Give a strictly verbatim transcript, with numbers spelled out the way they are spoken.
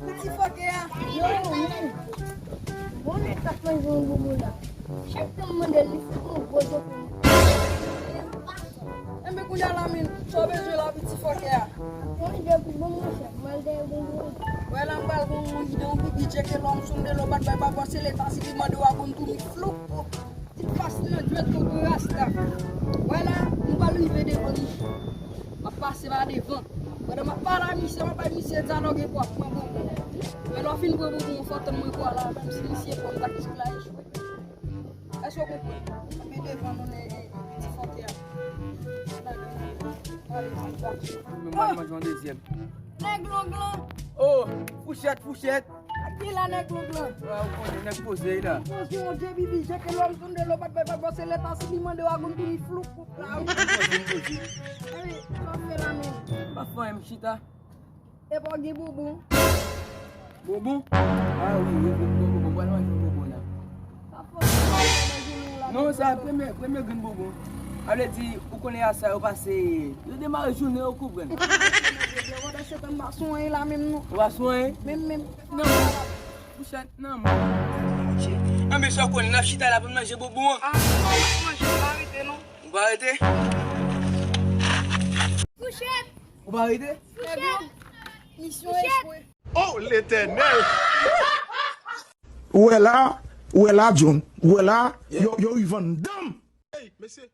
Piti fòkè a. Yo, men. Bon, men, t ap manje yon boubou la. Chak tan m mande l, li fout yon gwo zo pou mwen. Enben, kounye a la, men, sa w bezwen la, piti fòkè a? Mwen, depi bon, monchè, m al dèyè bon, bon. Wè la, m pral bon, yon bidye ke lòm sonde lò bat bay pa bò, se leta si li mande w a bon tou, mi flou. Ti pas nan djwèt tonton Rasta. Wè la, nou pral rive devan misye. M ap pase pa devan. Pandan m ap pale a misye, m ap bay misye dyaloge pou ap pran bonbon. Men lè w fin pran bonbon, fò w tann mwen kwa la, menm si misye pran, m ta kis la echwe. Èske w konprann? Anpe devan nou, nèg ti fòkè a. Pale, pale. Mwen, mwen, mwen, yon dezyèm. Nèg long lan. Oh, fouchèt, fouchèt. Ak ki la nèg long lan? Ah, ou konnen nèg poze la. Poze yon vye bibi, je ke lòm sonde lò bat bay pa bò, se leta si li mande w a gon pou li flou koup la. Poze, poze. Epi, sa w fè la menm? Pa fè anyen, m chita. Epa w gen bonbon? Bonbon? Ah wi, wi, wi, bonbon, mwen pral manje bonbon la. Sa fò, sa fò manje nou la. Non, sa premye, premye grenn bonbon. A vle di, ou konnen a sa yo pase, yo demare jounen, ou konprann. Pandan se tan m pa sou anyen la menm non. Ou pa sou anyen? Menm, menm. Non. Fouchèt nan men. Nan men sa w konnen, n ap chita la pou n manje bonbon an. Ah, non, m ap manje, m pa rete non. Ou pa rete? Fouchèt! Ou pa rete? Fouchèt! Misyon echwe. Oh, Letènèl! Ou wè la, ou wè la, John. Ou wè la, yo, yo rive anndan m. Hey, mesye.